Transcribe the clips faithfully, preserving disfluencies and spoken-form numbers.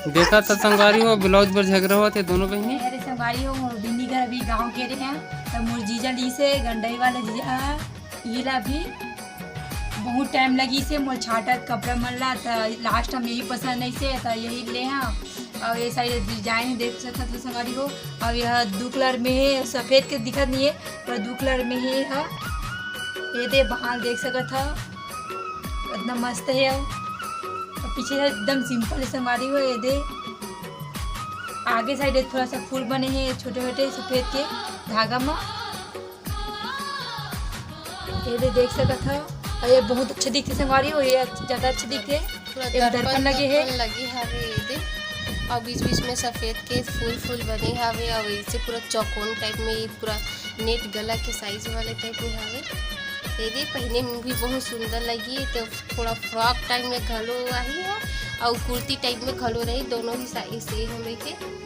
देखा था संगवारी हो, ब्लाउज बर झगड़ा होत हे दोनों बहिनी। अरे संगवारी हो, मोर बिन्नी घर अभी गाँव के रहे हैं, तो मोर जीजा लीसे, गंडई वाला जीजा है, ये ला भी बहुत टाइम लगी से मोर छाटत कपड़ा मन ला, त लास्ट हम यही पसंद नहीं से, त यही ले हाँ। और ये साइड डिजाइन देख सकत हो संगवारी हो, और यह दू कलर में है, सफेद के दिखत नहीं है, पर दू कलर में ही है। ये दे बाल देख सकत हो, इतना मस्त है। और पीछे से एकदम सिंपल संगवारी हो। ये दे आगे साइड थोड़ा सा फूल बने हैं छोटे छोटे सफेद के धागा में। ये दे देख सकत हो, और ये बहुत अच्छे दिखते संगवारी हो, ये ज्यादा अच्छे दिखते। पूरा ये दर्पण दर्पण लगे हे। दर्पण लगे हवे ये दे, और बीच बीच में सफेद के फूल फूल बने हवे, और इसे पूरा चौकोन टाइप में, ये पूरा नेट गला के साइज वाले टाइप में हवे। ये दे पहने में भी बहुत सुंदर लगी, तो थोड़ा फ्रॉक टाइप में घलो आही है और कुर्ती टाइप में घलो रही, दोनों ही साइज से हम लेके।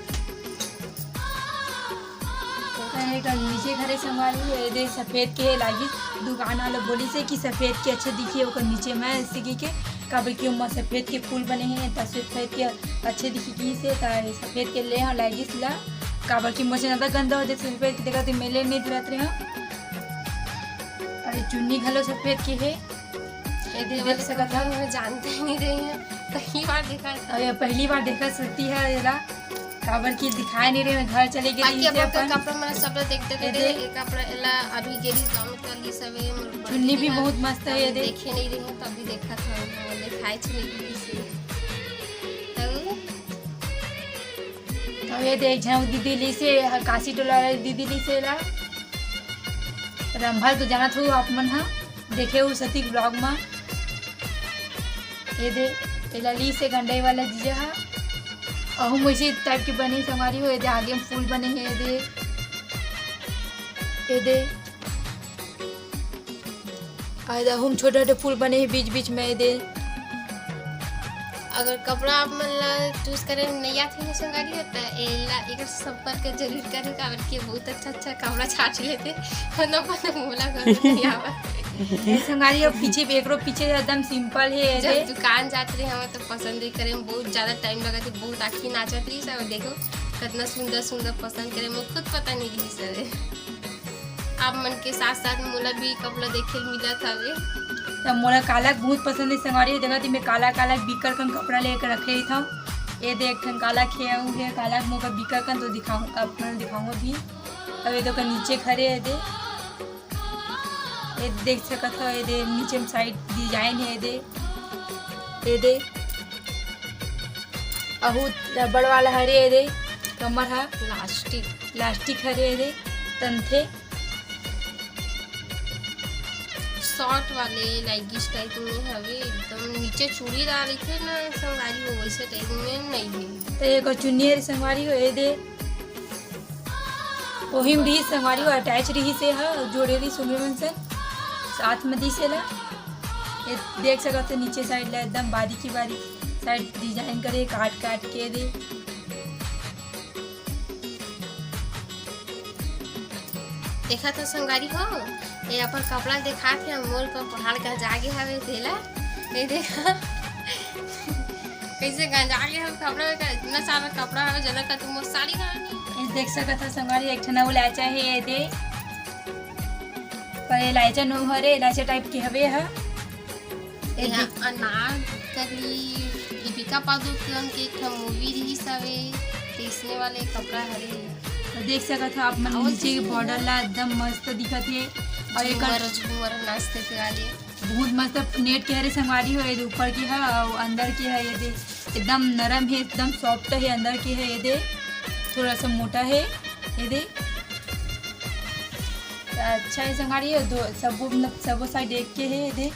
एक नीचे घरे संगवारी, ये दे सफेद के लागिस, दुकान वाला बोली से कि सफेद के अच्छे दिखी, ओकर नीचे मैं ऐसे की के, काबर कि ओमा सफेद के फूल बने हैं, त सफेद के अच्छे दिखी की से, त सफेद के ले हाँ लागिस ला, काबर कि मोर से ज्यादा गंदा हो जाए सफेद के, देखा तो मैं ले नहीं दिलात रहे हाँ। और ये चुन्नी घलो सफेद के है, ये दे देख सकत हो। मैं जानते ही नहीं रही हूँ, पहली बार देखा है। और ये पहली बार देखा सकती है, ये ला काबर कि दिखाए नहीं रहे, मैं घर चले गई बाकी थी अपन अपन। कपड़ा मन सब ला देखते ये रहे, दे। ये कपड़ा एला अभी गेली गाँव में तो ली सवे, मोर चुन्नी भी बड़की बहुत मस्त है, ये हम दे। देखे नहीं रहे, तो अभी देखा था, वो दिखाए छे नहीं किसी। तो तो ये दे, एक झन दीदी ली से, ह, काशी टोला वाली दीदी ली से ला। रंभा तो जानत हो आप मन ह, देखे हो सती ब्लॉग में। ये दे, ये ला ली से गंडई वाला जीजा ह। अहू वैसे टाइप के बने संगवारी हो, ये दे आगे में फूल बने हैं, ये दे, ये दे। और अहू में छोटे छोटे फूल बने हैं बीच बीच में, ये दे। अगर कपड़ा आप मन ला चूज करे नहीं आथे संगवारी हो, त एला एकर संपर्क जरूर करें, काबर के बहुत अच्छा अच्छा कपड़ा छाट लेते। मतलब, मतलब मोला घर नहीं आवा। ये संगवारी हो, पीछे, एकरो पीछे एकदम सिंपल है, ये जब दे। दुकान जात रहे हम तो पसंद ही करे में बहुत ज्यादा टाइम लगा थे, बहुत आँखी नाचत रही सब। देखो कितना सुंदर सुंदर पसंद करे, मैं खुद पता नहीं रही सर। आप मन के साथ साथ मोला भी कपड़ा देखे ल मिलत हवे। त मोला काला बहुत पसंद है संगवारी, देखा थी मैं काला काला बिकर कन कपड़ा लेके रखे रही था। ये देख ठन काला खेऊ है, काला मोका बिकर कन तो दिखाऊं, आप मन दिखाऊंगा भी। अब ये तो का नीचे खड़े है दे, ये देख सकत हो, ये दे नीचे में साइड डिजाइन है, ये दे, ये दे। अहू रबड़ वाला हरे, ये दे कमर हा। लास्टिक। लास्टिक हरे, ये दे तंथे। शॉर्ट वाले लेगिंग्स टाइप में हवे, एकदम नीचे चूड़ीदार रहिथे ना संगवारी हो, वैसे टाइप में नहीं है। तो एक और चुन्नी हरे संगवारी हो, ये दे। ओही में रही संगवारी हो, अटैच रही से ह, जोड़े रही सुमरे मन से साथ में दी से ला। ये देख सकत हो नीचे साइड ला एकदम बारीकी बारीकी साइड डिजाइन करे, काट काट के दे। देखा तो संगवारी हो, ये अपन कपड़ा दिखात हे, मोर का पहाड़ का जागे हवे तेला। ये देखा कैसे गंजा गया हम कपड़ा का, इतना सारा कपड़ा है, जना का तुम मोर साड़ी का नहीं। ये देख सकत हो संगवारी, एक ठना वो लाचा है, ये दे। पर ये लाचा नो हरे, लाचा टाइप के हवे ह। ये यहाँ देख। अनारकली दीपिका पादुकोण के एक ठन मूवी रिलीज हवे, तो इसने वाले कपड़ा हरे। तो देख सकत हो आप मन, और नीचे के जैसे बॉर्डर ला एकदम मस्त दिखत हे। और एकर झूमर, झूमर नाचते थे वाले। बहुत मस्त नेट के हरे संगवारी हो, ये दे ऊपर के है और अंदर के है, ये दे एकदम नरम है, एकदम सॉफ्ट है, अंदर के है, ये दे थोड़ा सा मोटा है, ये दे अच्छा है संगवारी हो। दो सबो मतलब सबो साइड एक के है, ये दे।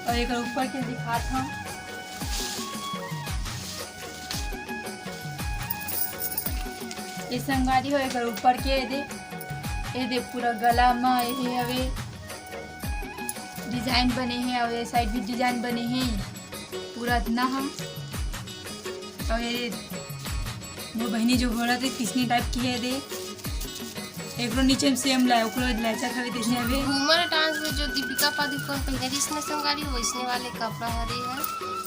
और एक ऊपर के दिखात हूँ, ये संगवारी हो, एक ऊपर के ये दे, ये दे पूरा गला में ये हवे डिजाइन बने हे और ये साइड भी डिजाइन बने हे, पूरा इतना ह। और ये मोर बहिनी जो बोलत हे किसनी टाइप की है दे, एकरो नीचे में सेम ला, ओकरो लाइचा खावे तइसने हवे। घूमर डांस में जो दीपिका पादुकोण पहिने रहिस ना संगवारी, वइसने वाले कपड़ा हरे है।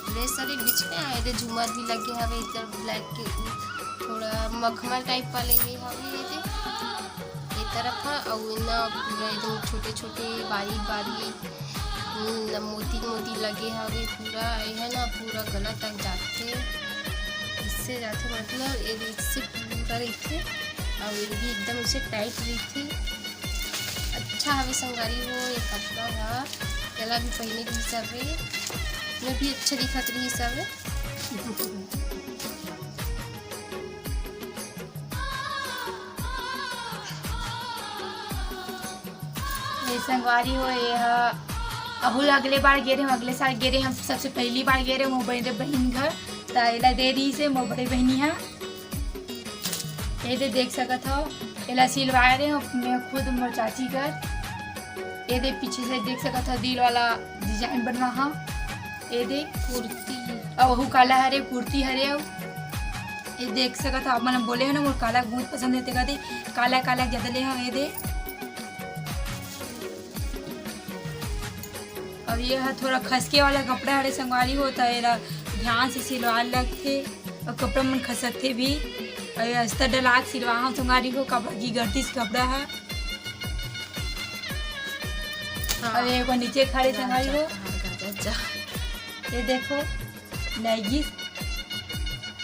ड्रेस हरे बीच में, अउ एदे झूमर भी लगे हवे, इधर ब्लैक के थोड़ा मखमल टाइप वाले ये हवे, ये दे, ये तरफ है, अउ इन्ना पूरा एकदम छोटे-छोटे, बारीक-बारीक, हम्म, मोती-मोती लगे हवे पूरा, ये है ना, पूरा गला तक जाथे, इससे जाथे, मतलब, ये इससे पूरा रहिथे, अउ ये भी एकदम इसे टाइट रहिथे। अच्छा हवे संगवारी हो, ये कपड़ा ह, एला भी पहिने रहिस हवे, मैं भी अच्छा दिखत रहिस हवे। ये संगवारी हो, ये ह अहू ला अगले बार गे रहे, अगले साल गे रहे, हम सबसे पहली बार गे रहे मोर बड़े बहिन घर, त एला दे रहिस हे मोर बड़े बहिनी ह। ये दे देख सकत हव, एला सिलवाए रहे हो मैं खुद मोर चाची कर। ये दे पीछे से देख सकत हव, दिल वाला डिजाइन बनवा हा। ये दे कुर्ती। अउ ओहू काला हरे, कुर्ती हरे। अउ ये देख सकत हव, आप मन बोले हो ना, मोर काला बहुत पसंद हे, तेकर दे काला काला ज्यादा ले हो। ये दे, अब ये ह थोड़ा खसके वाला कपड़ा हरे संगवारी हो, त एला ध्यान से सिलवाए लगथे, अउ कपड़ा मन खसकथे भी। अउ ये अस्तर डला के सिलवा हव संगवारी हो, कपड़ा की गलती से कपड़ा ह। हाँ। अउ ये को नीचे खड़े संगवारी हो। हाँ, हाँ, हाँ, हाँ। ये देखो, लेगिस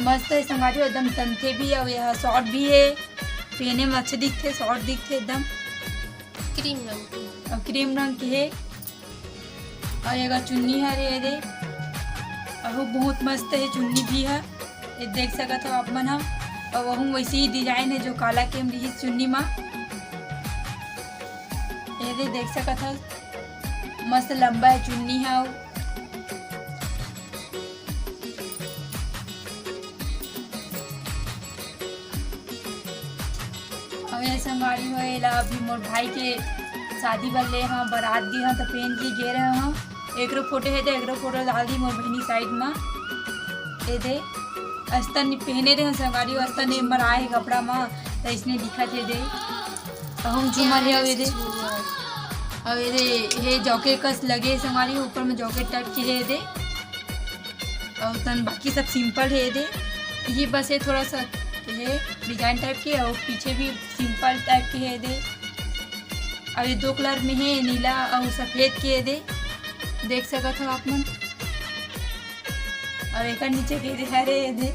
मस्त हे संगवारी हो, एकदम तनथे भी, अउ ये ह शॉर्ट भी हे, पहने में अच्छा दिखथे, शॉर्ट दिखथे एकदम। क्रीम रंग के। अउ क्रीम रंग के हे। अउ एकर चुन्नी हरे, ये दे, अहू बहुत मस्त हे चुन्नी भी ह, ये देख सकत हव आप मन ह। अउ वहू वैसे ही डिजाइन हे जो काला के हम रिहिस चुन्नी मा। ये दे देख सकत हव, मस्त लंबा हे चुन्नी ह। अउ अउ ये संगवारी हो, एला अभी मोर भाई के शादी बर ले हव, बारात गे हव, त पहन के गे रहे हव। एकरो फोटो हे, त एकरो फोटो डाल दी मोर बहिनी साइड मा। ये दे, अस्तर नी पहने रहे संगवारी हो, अस्तर नी मराए हे कपड़ा मा, त इसने दिखत हे दे। अउ हम झूमर हे, अउ ये दे, अउ ये दे, ये जॉकेट कस लगे हे संगवारी हो, ऊपर में जॉकेट टाइप के हे ये दे। अउ तन बाकी सब सिंपल हे ये दे, ये बस ये थोड़ा सा हे डिजाइन टाइप के, अउ पीछे भी सिंपल टाइप के हे ये दे। अउ ये दो कलर में हे, नीला अउ सफेद के ये दे, देख सकत हव आप मन। अउ एकर नीचे के ये दे, हरे ये दे,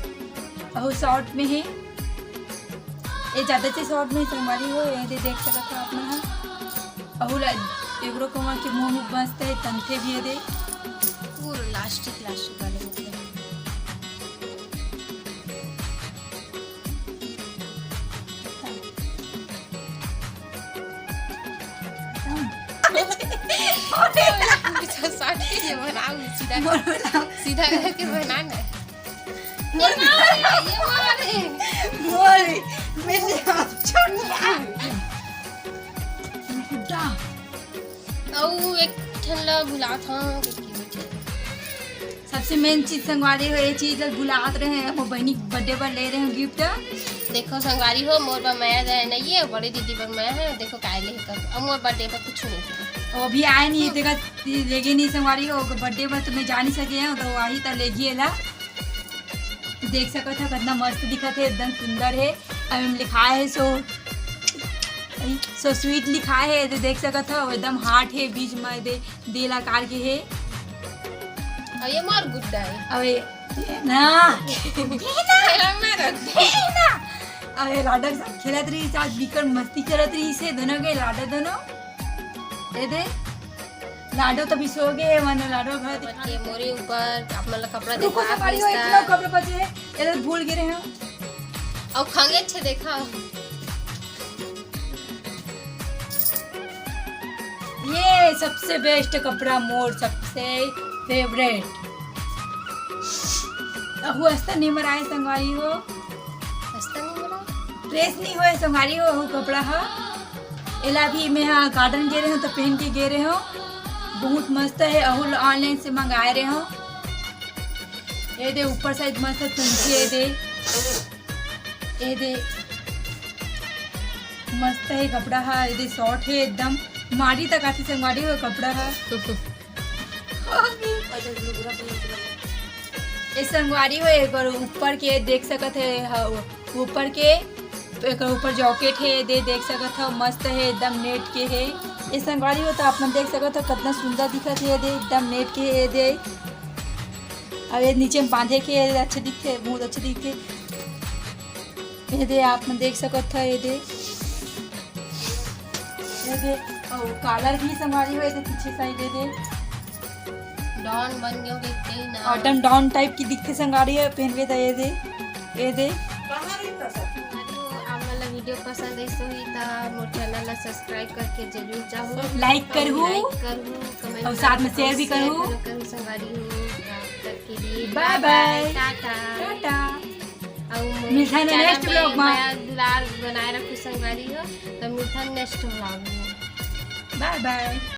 अउ शॉर्ट में हे, ये ज्यादा से शॉर्ट में संगवारी हो, ये दे देख सकत हव आप मन ह। अहू ला एकरो कोमा के मुंह मुंह मस्त हे, तनथे भी हे दे। पूरा लास्टिक, लास्टिक वाले मतलब। साइड के ये बनाओ, सीधा, मोर बनाओ। सीधा करके बना ना। ये मार, ये मार। मोर, मेरे हाथ छोड़। गुड्डा। अउ एक ठन ला भुलात हव, सबसे मेन चीज संगवारी हो, ये चीज ला भुलात रहे हव, मोर बहिनी के बर्थडे बर ले रहे हव गिफ्ट। देखो संगवारी हो, मोर बर मया जाए नहीं है, बड़े दीदी बर मया है, देखो काय ले कर, अब मोर बर्थडे पर कुछ नहीं है। वो भी आए नहीं है, तेकर लेगे नहीं संगवारी हो, बर्थडे पर तो मैं जा नहीं सके हव, त आही त लेगी एला। देख सकत हव, कितना मस्त दिखत हे, एकदम सुंदर हे। अउ एम लिखाए हे सो, सो स्वीट लिखाए हे, ये दे देख सकत हव, एकदम हार्ट हे, बीच में ये दे दिल आकार के हे। अउ ये मोर गुड्डा हे। अउ ये, ये ना, ये ना, ये मोर गुड्डा। ये ना। अउ ये लाडो के साथ खेलत रहिस, आज बिकट मस्ती करत रहिस हे, दोनों के लाडो दोनों। ये दे, लाडो तो भी सो गे हे, मन लाडो घर दिखा के मोरे ऊपर आप मन ला कपड़ा रुको, दिखा संगवारी हो, इतना कपड़ा बचे हे, ये तो भूल गे रहे हव। अउ खंगे छे देखा। ये सबसे बेस्ट कपड़ा, मोर सबसे फेवरेट। अहू अस्तर नहीं मराए संगवारी हो। अस्तर नहीं मराए? प्रेस नहीं होए संगवारी हो, अहू कपड़ा ह। एला भी मैं हा गार्डन गे रहे हव, त पहन के गे रहे हव। बहुत मस्त हे, अहू ला ऑनलाइन से मंगाए रहे हव। ये दे ऊपर साइड मस्त तंजी हे, ये दे, ये दे। मस्त हे कपड़ा ह, एदे soft हे एकदम, माड़ी तक आथे संगवारी हो कपड़ा ह। ए संगवारी हो, एक बार ऊपर के देख सकत हे, ह-, ऊपर के, एकर ऊपर jacket हे, एदे देख सकत हो, मस्त हे, एकदम net के हे। ए संगवारी हो, तो आप मन देख सकत हो, कितना सुंदर दिखत हे, एदे एकदम net के हे, एदे। अब ये नीचे में बांधे के, एदे अच्छा दिखथे, बहुत अच्छा दिखथे। एदे आप मन देख सकत हो, एदे, एदे, अउ collar भी संगवारी हो, एदे पीछे side एदे। Don बन गयो देखते ही ना। Autumn don type की दिखथे संगवारी हो, पहनबे त एदे, एदे। संगवारी हो, आप मन ला video पसंद आइस होही त मोर channel ला subscribe करके जरूर जाहू। Like करहू। Like करहू, comment अउ साथ में करहू, share भी share करहू। घलो करहू संगवारी हो। तब तक के लिए bye bye, bye bye। Tata. Tata. अउ मोर मिलथन channel next में vlog में। मया दुलार बनाए रखू संगवारी हो, त मिलथन next vlog में। Bye bye।